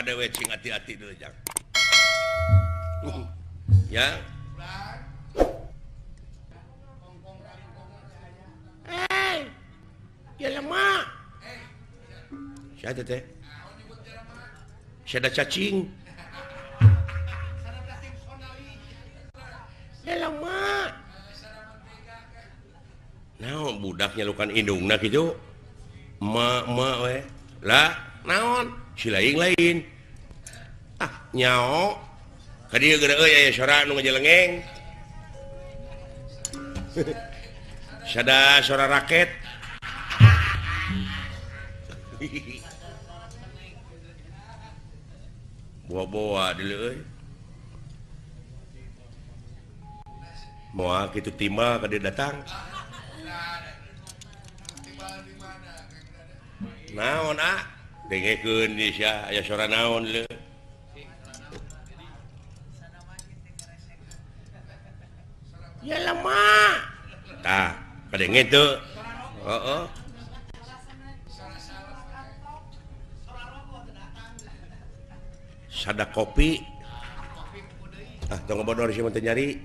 dewe cing hati-hati dulu jang. Ya. Eh, jelema. Siapa teh? Sada cacing. Jelema. Naon budaknya lukan indungna kitu? Ma ma we. Lah, naon? Si lain-lain. Ah, nyao. Ka dieu geura euy aya sora nu ngajelengeng. Sada sora raket. Boa-boa deuleu euy. Moal kitu timbal ka dieu datang. Naon ah? Dengekeun ieu sia aya sora naon deuleu. Jelema. Tah, kadenge teu. Heeh. Sada kopi. Ah, tong ngabodor sia mah teu nyari.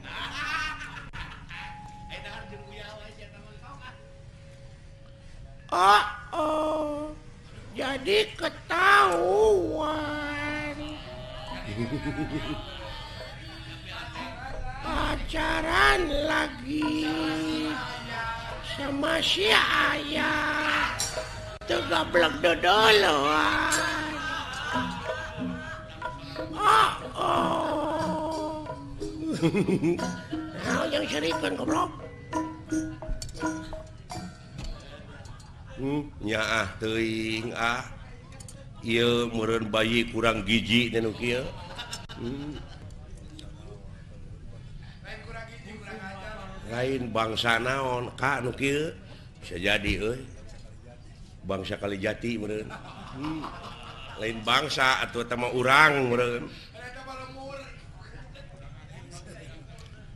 Oh, oh. Jadi ketahuan. Pacaran lagi sama si ayah. Teu gablek dodoloan. Oh, oh. Naon yang serikeun goblok? Nyaah teuing ah. Ieu meureun bayi kurang gizi teh nu kieu. Lain bangsa naon ka nu kieu bisa jadi euy. Bangsa Kalijati meureun. Lain bangsa atuh eta mah urang meureun.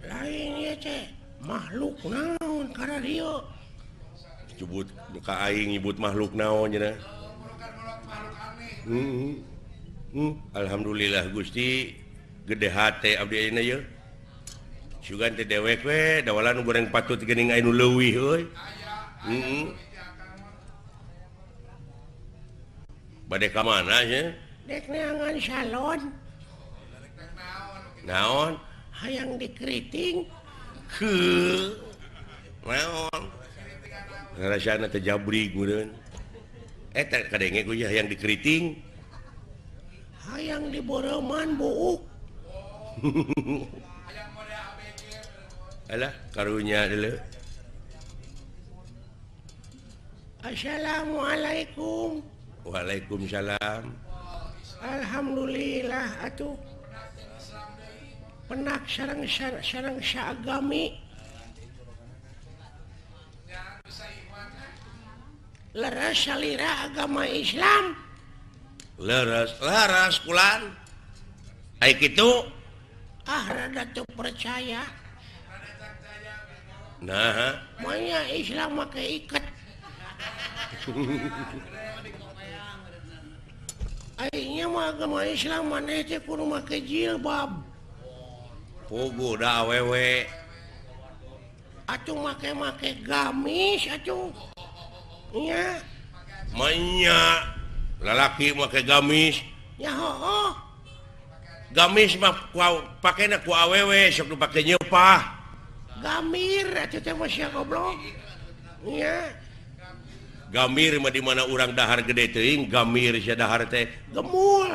Lain ieu teh makhluk naon kana dieu? Nyebut ka aing nyebut makhluk naon cenah. Alhamdulillah Gusti gede hate abdi ayeuna yeuh. Sugan teh dewek we dawalan goreng patut geuning aya nu leuwih euy. Bade ka mana nya? Dek neangan salon. Naon? Hayang dikeriting. Heuh. Naon? Ngarasana teh jabrig meureun. Eta kadenge ku hayang dikeriting. Hayang diboreuman buuk. Alah karunya deuleu. Assalamualaikum. Waalaikumsalam. Alhamdulillah atuh. Penak sareng sareng saagami. Leres salira agama Islam. Leres, leres kulan. Ai kitu ah rada teu percaya. Nah, manya Islam make iket. Aingnya mah agama Islam maneh teh kudu make jilbab. Puguh da awewe. Atuh make-make gamis atuh. Nya. Manya lalaki make gamis. Ya hooh. Gamis mah pakena ku awewe sok nu pake nyeupah. Gamir atuh teh mah sia goblok. Nya. Gamir mah di mana urang dahar gede teuing, gamir sia dahar teh gemul.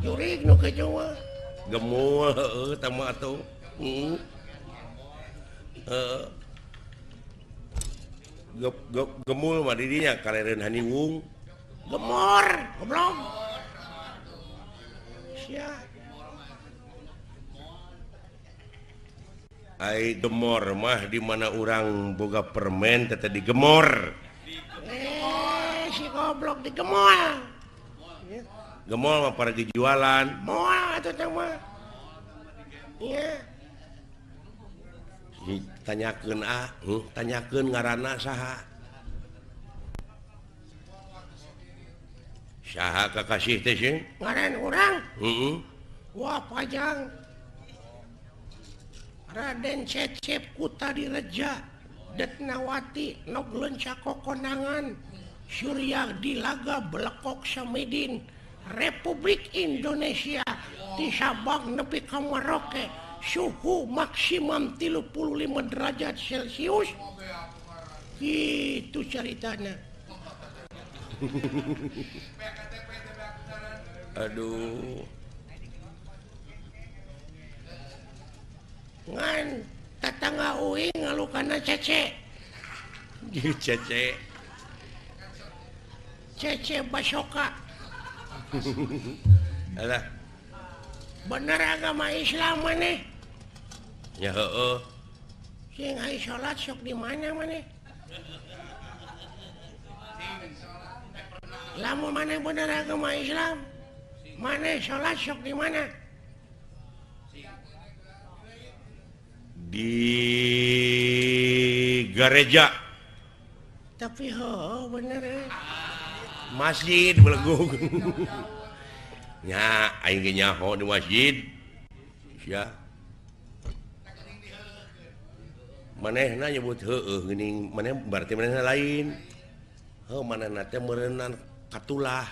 Jurig nu kitu mah. Gemul heueuh tah mah atuh. Heeh. Heeh. Gemul mah di dinya kalereun haniwung. Gemor, goblok. Sia. Ai gemor mah di mana urang boga permen teh digemor. Si goblok digemol. Gemol mah para dijualan. Moal atuh teh mah. Iya. Tanyakeun ah, tanyakeun ngaranna saha. Saha kakasih teh sih? Ngaran urang? Heeh. Wah pajang. Raden Cecep Kutadireja Detnawati Nogleun Sakokonangan Surya Dilaga Belekok Samidin Republik Indonesia di Sabang nepi ka Merauke suhu maksimum 35 derajat Celcius. Gitu ceritanya. Aduh. Ngan tetangga uing ngalukana cece. Cece. Cece Basoka. Alah. Bener agama Islam maneh? Ya heueuh. Sing ai salat sok di mana maneh? Lamun maneh bener agama Islam, maneh salat sok di mana? Di gereja. Tapi heuh bener Masjid belegung. Nya aing ge nyaho di masjid. Sia. Manehna nyebut heueuh geuning, maneh berarti manehna lain. Heuh manehna teh meureunnan katulah.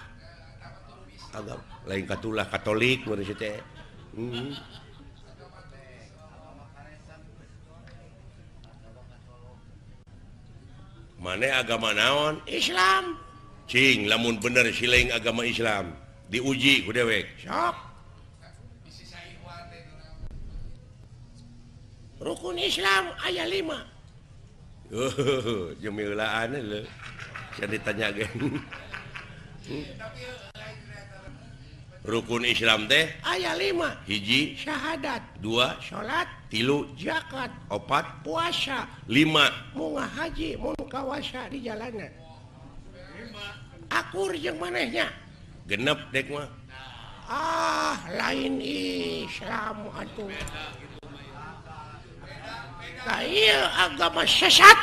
Agama lain katulah Katolik meureun si teh. Maneh agama naon? Islam. Cing lamun bener siling agama Islam diuji ku dewek. Sok. Rukun Islam aya 5. Oh, jemilaan lho. Sia ditanya ge. Rukun Islam teh aya 5. Hiji syahadat, 2 salat, 3 zakat, 4 puasa, 5 munga haji mun kawasa di jalanan. Akur jeung manehnya. Genep dek mah. Ah, lain Islam atuh. Tah ieu agama sesat.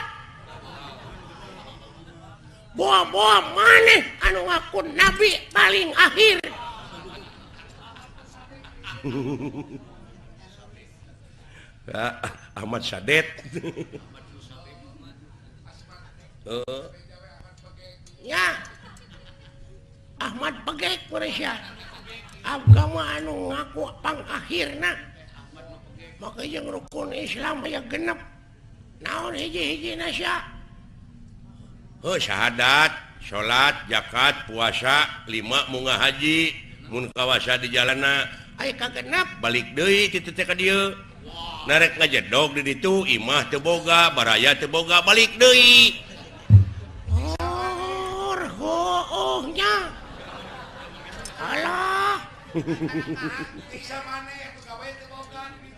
Boa-boa maneh anu ngaku nabi paling akhir. Ahmad Sadet. Ya Ahmad Begek Malaysia agama anu ngaku pangakhirna maka jeung rukun Islam aya genep naon hiji-hiji sia. Heuh syahadat, salat, zakat, puasa, 5 munga haji, mun kawasa di jalana aya kagenep balik deui kitu teh ka dieu. Narek ngajedog di ditu imah teu boga, baraya teu boga, balik deui. Hoohnya. Alah.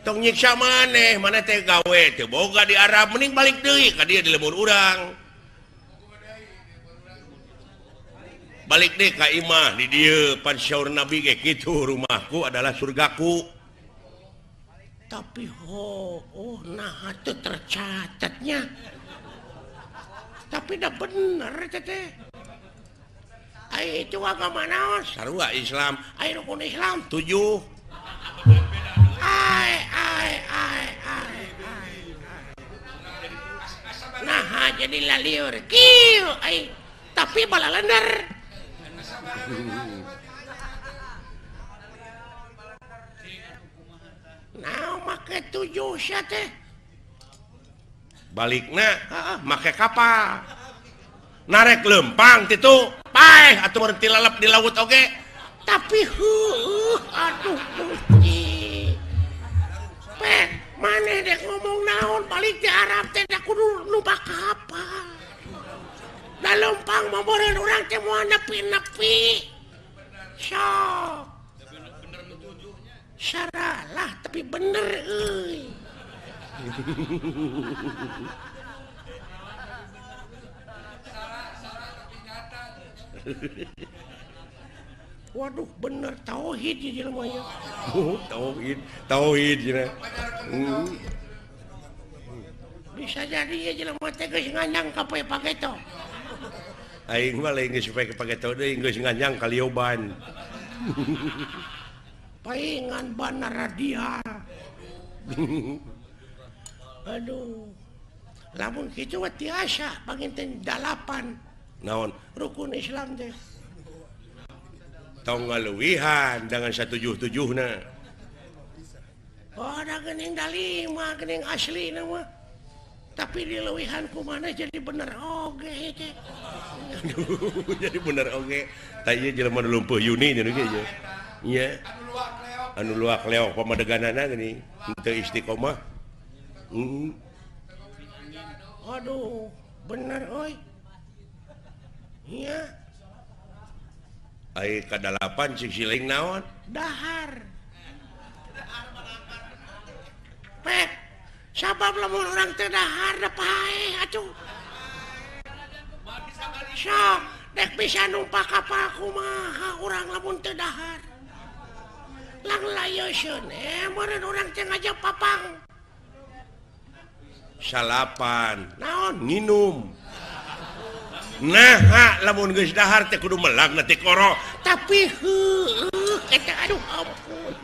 Tong nyiksa maneh, maneh teh gawe teu boga di Arab, mending balik deui ka dieu di lembur urang. Balik deui ka imah di dieu pan syaur Nabi ge kitu, rumahku adalah surgaku. Tapi hooh nah teu tercatatnya. Tapi dah bener teh. Ai itu agama naon? Sarua Islam. Ai rukun Islam 7. Ai ai ai ai. Nah jadi laliur kieu ai tapi balalender. Nah make 7 sia teh. Balikna heeh make kapal. Narek lempang titu paeh atuh berhenti lalap di laut oge. Tapi heueuh aduh Gusti. Pek maneh dek ngomong naon balik di Arab teh da kudu numpak kapal. Da lempang mah meureun urang teh moal nepi-nepi. Sok. Saralah tapi bener euy. Waduh bener tauhid di jelema nya. Oh, tauhid, tauhid cenah. Bisa jadi ya jelema teh geus nganyang ka poe pageto. Aing mah lain geus supaya kepake deui geus nganyang kalioban. Paingan ban radial. Aduh. Lamun kitu mah tiasa panginten 8. Naon? Rukun Islam teh. Tong ngaluwihan dengan 177na. Oh, da geuning da 5 geuning aslina mah. Tapi dilewihan ku maneh jadi bener oge teh. Aduh, jadi bener oge. Tah ieu jelema nu lumpuh Yuni nya ge nya. Nya. Anu luak leok pamadeganana geuning teu istiqomah. Aduh, bener euy. Iya. Ai kadalapan cik siling naon? Dahar. Pek, sabab lamun urang teu dahar da paeh atuh. Sok, dek bisa numpak kapal kumaha urang lamun teu dahar. Lang layoseun meureun urang teh ngajak papang. Salapan. Naon? Nginum. Nah, lamun geus dahar teh kudu melag na teh koro. Tapi heueuh eta aduh ampun.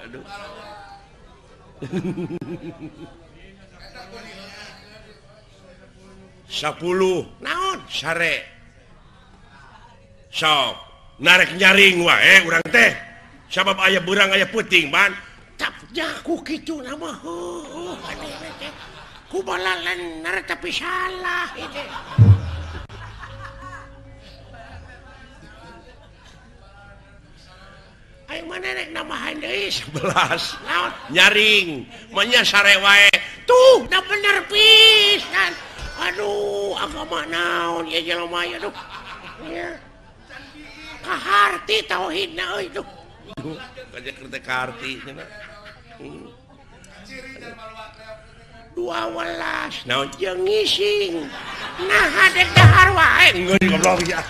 Aduh. 10 naon sare. Sok, narek nyaring wae urang teh. Sabab aya beurang aya peuting ban. Ku kitu nama heueuh aneh teh. Ku balalan tapi salah itu. Aing mana rek nambahan deui 11. Naon? Nyaring, manya sare wae. Tuh, da bener pisan. Aduh, agama naon ieu jelema ieu aduh. Nya. Kaharti tauhidna euy tuh. Kaja teh kaharti cenah. 12 naon jeung ngising. Nah, dek dahar wae. Geus goblok ya.